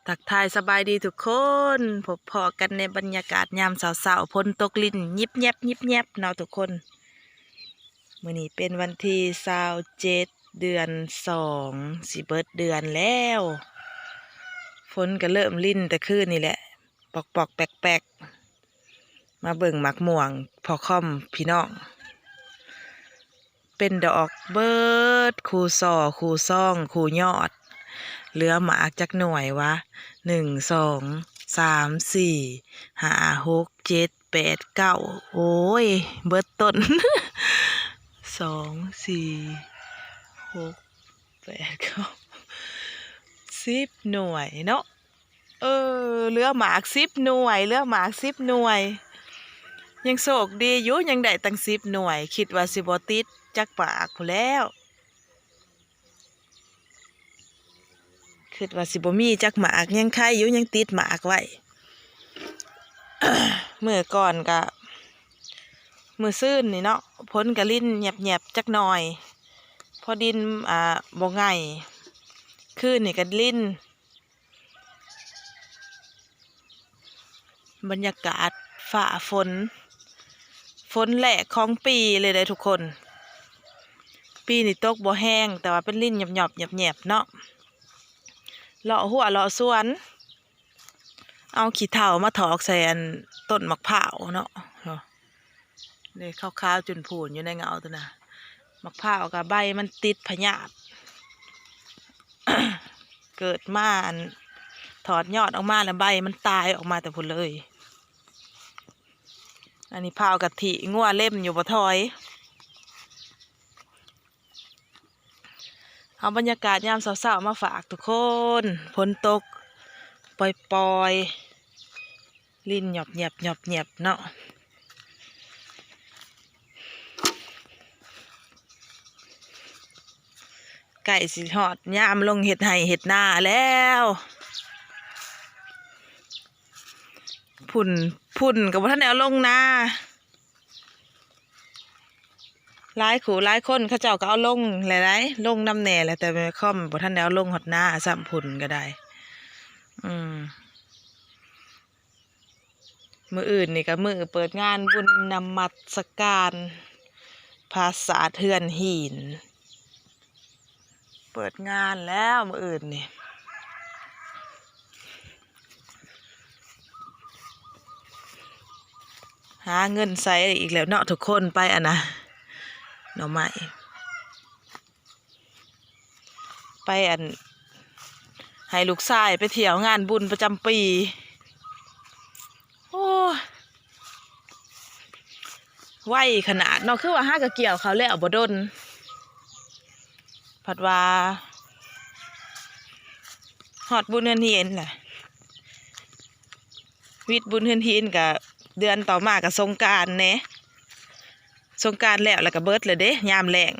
ທັກທາຍສະບາຍດີທຸກຄົນ, ພົບພໍ້ກັນໃນບັນຍາກາດຍາມເຊົ້າໆ, ຝົນຕົກລິນຍິບແຍບຍິບແຍບເນາະທຸກຄົນ. ມື້ນີ້ເປັນວັນທີຊາວເຈັດ ເດືອນສອງ ຊິເບິດເດືອນແລ້ວ. ຝົນກໍເລີ່ມລິນແຕ່ຄືນນີ້ແຫຼະ ປອກໆແປກໆ. ມາເບິ່ງໝາກມ່ວງພໍ່ຄອມພີ່ນ້ອງ, ເປັນດອກເບິດຄູ່ສໍ່ຄູ່ຊອງຄູ່ຍອດ, ເຫຼືອໝາກຈັກໜ່ວຍວະ? ໜຶ່ງ ສອງ ສາມ ສີ່ ຫ້າ ຫົກ ເຈັດ ແປດ ເກົ້າ ໂອ້ຍ ເບິດຕົ້ນ ສອງ ສີ່ ຫົກ ແປດ ເກົ້າ ສິບໜ່ວຍເນາະ. ເອີ ເຫຼືອໝາກສິບໜ່ວຍ, ເຫຼືອໝາກສິບໜ່ວຍ. ຍັງໂຊກດີຢູ່, ຍັງໄດ້ຕັ້ງສິບໜ່ວຍ. ຄິດວ່າຊິບໍ່ຕິດຈັກໝາກພຸ້ນແລ້ວ. ຄິດວ່າຊິບໍ່ມີຈັກໝາກ, ຍັງໄຄຢູ່, ຍັງຕິດໝາກໄວ້. ມື້ກ່ອນກະ ມື້ຊືນນີ້ເນາະ, ຝົນກະລິນແຍບໆຈັກໜ່ອຍ. ພໍດິນ ອ່າ ບໍ່ໄງ່. ຄືນນີ້ກະລິນ. ບັນຍາກາດຟ້າຝົນ, ຝົນແລກຂອງປີເລີຍເດ້ທຸກຄົນ. ປີນີ້ຕົກບໍ່ແຮງ, ແຕ່ວ່າເປັນລິນຫຍອບໆແຍບໆເນາະ. ເລາະຮົ້ວເລາະສວນ, ເອົາຂີ້ເຖົ້າມາຖອກໃສ່ອັນຕົ້ນໝາກພ້າວເນາະ. ເດ້ ຂາວໆຈຸນພູນຢູ່ໃນເຫງົ້າຕົວນະ. ໝາກພ້າວກະໃບມັນຕິດພະຍາດ, ເກີດມາ ອັນ ຖອດຍອດອອກມາແລ້ວໃບມັນຕາຍອອກມາແຕ່ພຸ້ນເລີຍ. ອັນນີ້ພ້າວກະທິ, ງົວເລັມຢູ່ບໍ່ຖອຍ. ເອົາບັນຍາກາດຍາມເຊົ້າໆມາຝາກທຸກຄົນ. ຝົນຕົກປ່ອຍໆ, ລິນຫຍອບແຍບຫຍອບແຍບເນາະ. ໃກ້ຊິຮອດຍາມລົງເຮັດໄຮ່ເຮັດນາແລ້ວ. ພຸ້ນ ພຸ້ນກໍບໍ່ທັນໄດ້ເອົາລົງນາ. ຫຼາຍຄູ່ຫຼາຍຄົນເຂົາເຈົ້າກໍເອົາລົງແຫຼະໄດ໋, ລົງນຳແດ່ແຫຼະ, ແຕ່ແມ່ຄອມບໍ່ທັນໄດ້ເອົາລົງຮອດນາຊ້ຳ, ພຸ້ນກໍໄດ້. ອືມ ມື້ອື່ນນີ້ກໍມື້ເປີດງານບຸນນະມັດສະການຜາສາດເຮືອນຫີນ. ເປີດງານແລ້ວມື້ອື່ນນີ້. ຫາເງິນໃຊ້ອີກແລ້ວເນາະທຸກຄົນ. ໄປອັນນະ ໜໍ່ໄມ້ ໄປອັນ ໃຫ້ລູກຊາຍໄປທ່ຽວງານບຸນປະຈຳປີ. ໂອ້ຍ ໄວຂະໜາດເນາະ, ຄືວ່າຫາກະກ່ຽວເຂົ້າແລ້ວບໍ່ດົນ ພັດວ່າຮອດບຸນເຮືອນຫີນແຫຼະ. ວິດບຸນເຮືອນຫີນກະເດືອນຕໍ່ມາກະສົງການແດ່, ສົງການແລ້ວ ແລ້ວກະເບິດແລ້ວເດ້ ຍາມແລ້ງ.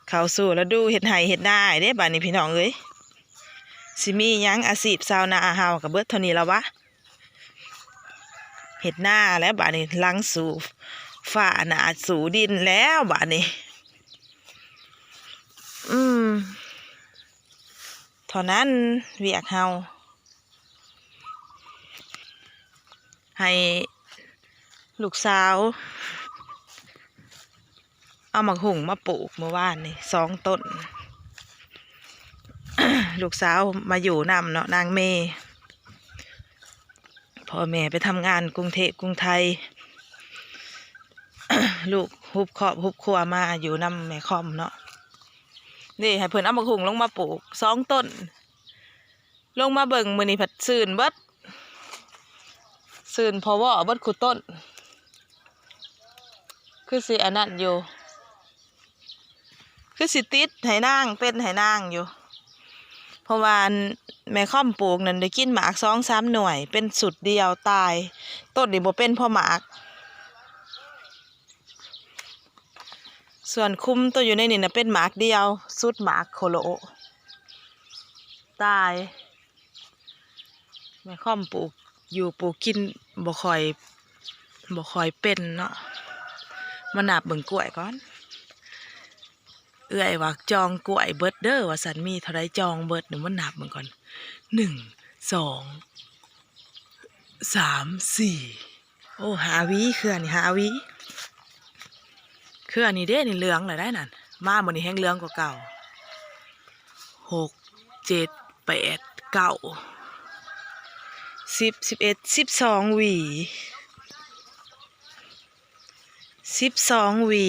ເຂົ້າສູ່ລະດູເຮັດໄຮ່ເຮັດນາເດ້ບາດນີ້ພີ່ນ້ອງເອີຍ. ຊິມີຫຍັງ ອາຊີບຊາວນາເຮົາກະເບິດເທົ່ານີ້ລະວະ. ເຮັດນາແລ້ວບາດນີ້, ຫຼັງສູ້ຟ້າໜ້າສູ້ດິນແລ້ວບາດນີ້. ອືມ ເທົ່ານັ້ນວຽກເຮົາ. ໃຫ້ລູກສາວເອົາໝາກຫຸ່ງມາປູກມື້ວານນີ້ສອງຕົ້ນ. ລູກສາວມາຢູ່ນຳເນາະ ນາງເມ, ພໍ່ແມ່ໄປທຳງານກຸງເທບກຸງໄທ, ລູກຮຸບຄອບຮຸບຄົວມາຢູ່ນຳແມ່ຄອມເນາະ. ນີ້ໃຫ້ເພິ່ນເອົາໝາກຫຸ່ງລົງມາປູກສອງຕົ້ນ. ລົງມາເບິ່ງມື້ນີ້ພັດຊື່ນເບິດ, ຊື່ນພໍວໍ້ເບິດຄູ່ຕົ້ນ. ຄືຊິອັນນັ້ນຢູ່, ຄືຊິຕິດໃຫ້ນາງ, ເປັນໃຫ້ນາງຢູ່. ເພາະວ່າອັນແມ່ຄອມປູກນັ້ນໄດ້ກິນໝາກສອງສາມໜ່ວຍ ເປັນຊຸດດຽວຕາຍ, ຕົ້ນນີ້ບໍ່ເປັນພໍໝາກ. ສ່ວນຄຸມໂຕຢູ່ໃນນີ້ນະເປັນໝາກດຽວ, ສຸດໝາກໂຄໂລ ຕາຍ. ແມ່ຄອມປູກຢູ່ປູກກິນບໍ່ຄ່ອຍ ບໍ່ຄ່ອຍເປັນເນາະ. ມານັບເບິ່ງກ້ວຍກ່ອນ, ເອື້ອຍວ່າຈອງກ້ວຍເບິດເດີວ່າຊັ້ນ ມີເທົ່າໃດຈອງເບິດ. ນີ້ມານັບເບິ່ງກ່ອນ ໜຶ່ງ ສອງ ສາມ ສີ່ ໂອ້ ຫ້າຫວີ ເຄືອນີ້ຫ້າຫວີ ເຄືອນີ້ເດ້ ນີ້ເຫຼືອງແລ້ວໄດ໋ນັ້ນ ມາມື້ນີ້ແຮ່ງເຫຼືອງກວ່າເກົ່າ ຫົກ ເຈັດ ແປດ ເກົ້າ ສິບ ສິບເອັດ ສິບສອງຫວີ ສິບສອງຫວີ.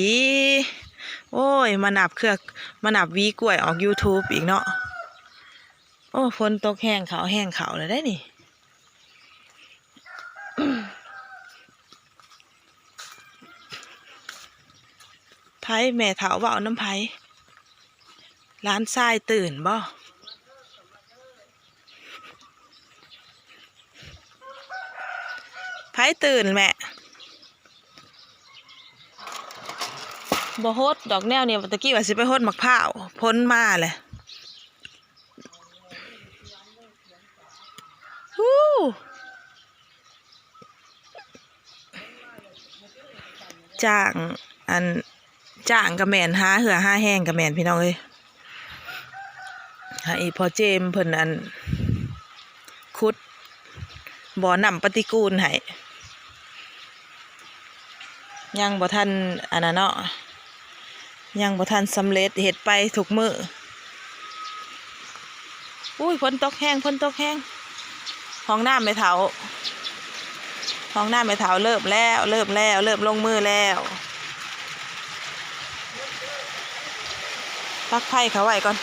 ໂອ້ຍ ມານັບເຄືອ ມານັບຫວີກ້ວຍອອກ YouTube ອີກເນາະ. ໂອ້ ຝົນຕົກແຮງເຂົ້າ ແຮງເຂົ້າແລ້ວເດ້ນີ້. ໃຜ ແມ່ເຖົ້າເວົ້ານຳໃຜ? ຫຼານຊາຍຕື່ນບໍ່? ໃຜຕື່ນແມ່? ບໍ່ຫົດດອກແນວນີ້ ຕະກີ້ວ່າຊິໄປຫົດໝາກພ້າວ ຝົນມາແຫຼະ. ຈ້າງ ອັນ ຈ້າງກະແມ່ນ ຫາເຫື່ອຫາແຮງກະແມ່ນ ພີ່ນ້ອງເອີຍ. ໃຫ້ພໍ່ເຈມເພິ່ນ ອັນ ຂຸດບໍ່ນ້ຳປະຕິກູນໃຫ້ ຍັງບໍ່ທັນ ອັນນັ້ນເນາະ ຍັງບໍ່ທັນສຳເລັດ ເຮັດໄປທຸກມື້. ອຸ້ຍ ຝົນຕົກແຮງ ຝົນຕົກແຮງ. ຫ້ອງນ້ຳແມ່ເຖົ້າ ຫ້ອງນ້ຳແມ່ເຖົ້າເລີ່ມແລ້ວ ເລີ່ມແລ້ວ ເລີ່ມລົງມືແລ້ວ. ປັກໄຟເຂົ້າໄວ້ກ່ອນ.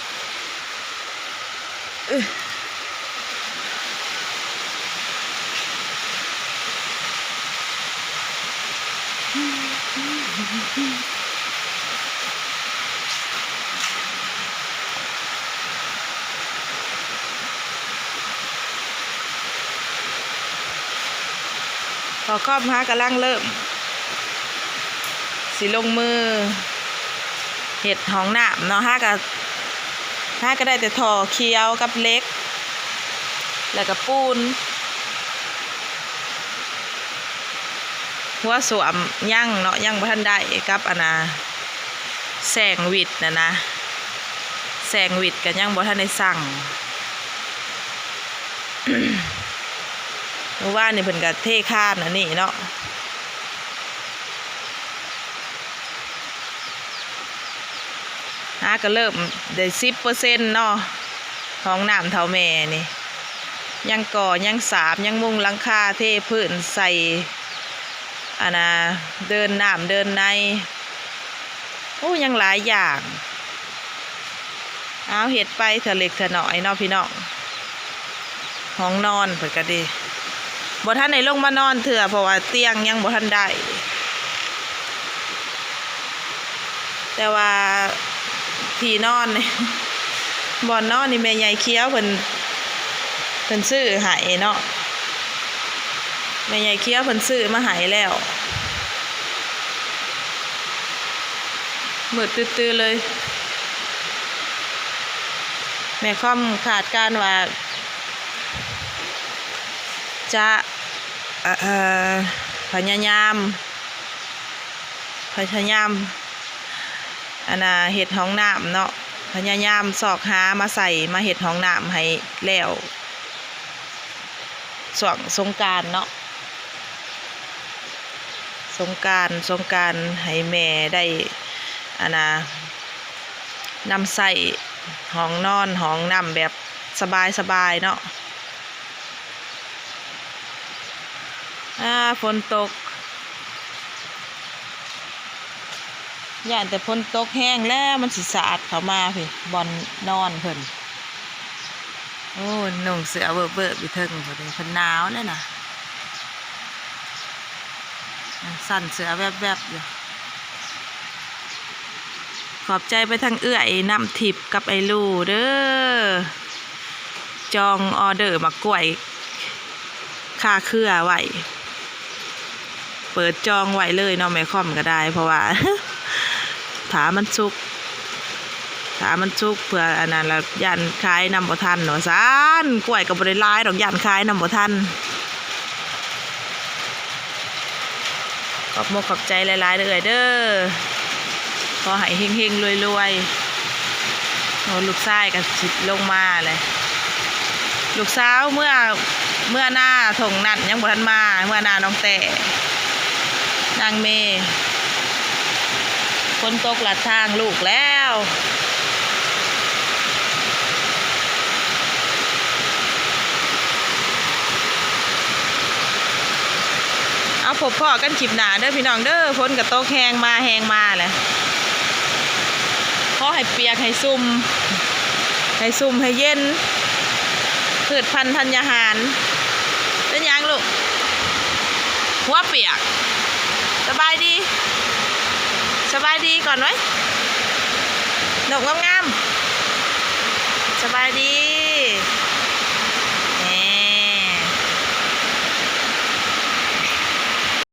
ພໍ່ຄອມຫາກຳລັງເລີ່ມຊິລົງມືເຮັດຫ້ອງນ້ຳເນາະ. ຫາກະ ຫາກະໄດ້ແຕ່ທໍ່ຂຽວກັບເຫຼັກ ແລ້ວກະປູນ. ຫົວສ້ວມຍັງເນາະ ຍັງບໍ່ທັນໄດ້ກັບອັນນ່າ ແຊງວິດນັ້ນນະ ແຊງວິດກະຍັງບໍ່ທັນໄດ້ສັ່ງ. ມື້ວານນີ້ເພິ່ນກະເທຄານອັນນີ້ເນາະ ຫາກະເລີ່ມໄດ້ສິບເປີເຊັນເນາະ. ຫ້ອງນ້ຳເຖົ້າແມ່ນີ້ ຍັງກໍ່ ຍັງສາບ ຍັງມຸງຫຼັງຄາ ເທພື້ນ ໃສ່ອັນນ່າ ເດີ່ນນ້ຳເດີ່ນໃນ. ໂອ້ ຍັງຫຼາຍຢ່າງ. ເອົາ ເຮັດໄປເທື່ອເລັກເທື່ອນ້ອຍເນາະ ພີ່ນ້ອງ. ຫ້ອງນອນເພິ່ນກະດີ ບໍ່ທັນໄດ້ລົງມານອນເທື່ອ ເພາະວ່າຕຽງຍັງບໍ່ທັນໄດ້. ແຕ່ວ່າທີ່ນອນນີ້ ບ່ອນນອນນີ້ແມ່ໃຫຍ່ຂຽວເພິ່ນ ເພິ່ນຊື້ໃຫ້ເນາະ ແມ່ໃຫຍ່ຂຽວເພິ່ນຊື້ມາໃຫ້ແລ້ວ. ມືດຕື້ໆເລີຍ. ແມ່ຄອມຄາດການວ່າຈະ ເອີ ພະຍາຍາມ ພະຍາຍາມ ອັນນ່າ ເຮັດຫ້ອງນ້ຳເນາະ ພະຍາຍາມຊອກຫາມາໃສ່ ມາເຮັດຫ້ອງນ້ຳໃຫ້ແລ້ວ ຊ່ວງສົງການເນາະ ສົງການ ສົງການໃຫ້ແມ່ໄດ້ ອັນນ່າ ນຳໃຊ້ຫ້ອງນອນ ຫ້ອງນ້ຳແບບສະບາຍໆເນາະ. ອາ ຝົນຕົກ ຢ້ານແຕ່ຝົນຕົກແຮງແລ້ວ ມັນຊິສາດເຂົ້າມາພີ້ ບ່ອນນອນເພິ່ນ. ໂອ້ ນຸ່ງເສື້ອເວີບໆຢູ່ເທິງພຸ້ນເດ ເພິ່ນໜາວແລ້ວນະ ສັ່ນເສື້ອແວບໆຢູ່. ຂອບໃຈໄປທາງເອື້ອຍນ້ຳທິບກັບໄອ້ລູເດີ ຈອງອໍເດີໝາກກ້ວຍຄາເຄືອໄວ້ ເປີດຈອງໄວ້ເລີຍເນາະ ແມ່ຄອມກະໄດ້ ເພາະວ່າຖ້າມັນສຸກ ຖ້າມັນສຸກເພື່ອອັນນັ້ນລະ ຢ້ານຂາຍນຳບໍ່ທັນວ່າຊັ້ນ ກ້ວຍກະບໍ່ໄດ້ຫຼາຍດອກ ຢ້ານຂາຍນຳບໍ່ທັນ. ຂອບມົກຂອບໃຈຫຼາຍໆເດີ້ເອື້ອຍເດີ້ ຂໍໃຫ້ເຮັງໆລວຍໆ. ໂອ້ ລູກຊາຍກໍຊິລົງມາແຫຼະ ລູກສາວເມືອ ເມືອນາທົ່ງນັ້ນ ຍັງບໍ່ທັນມາ ເມືອນານ້ອງແຕ້ ນາງເມ ຝົນຕົກລັດທາງລູກແລ້ວ. ເອົາ ພົບພໍ້ກັນຄລິບໜ້າເດີພີ່ນ້ອງເດີ ຝົນກໍຕົກແຮງມາແຮງມາແຫຼະ ຂໍໃຫ້ປຽກໃຫ້ຊຸ່ມ ໃຫ້ຊຸ່ມໃຫ້ເຢັນ ພືດພັນທັນຍາຫານ. ເປັນຫຍັງລູກ? ຫົວປຽກ. ສະບາຍດີ ສະບາຍດີກ່ອນໄວ້ ນົກງາມໆ ສະບາຍດີ.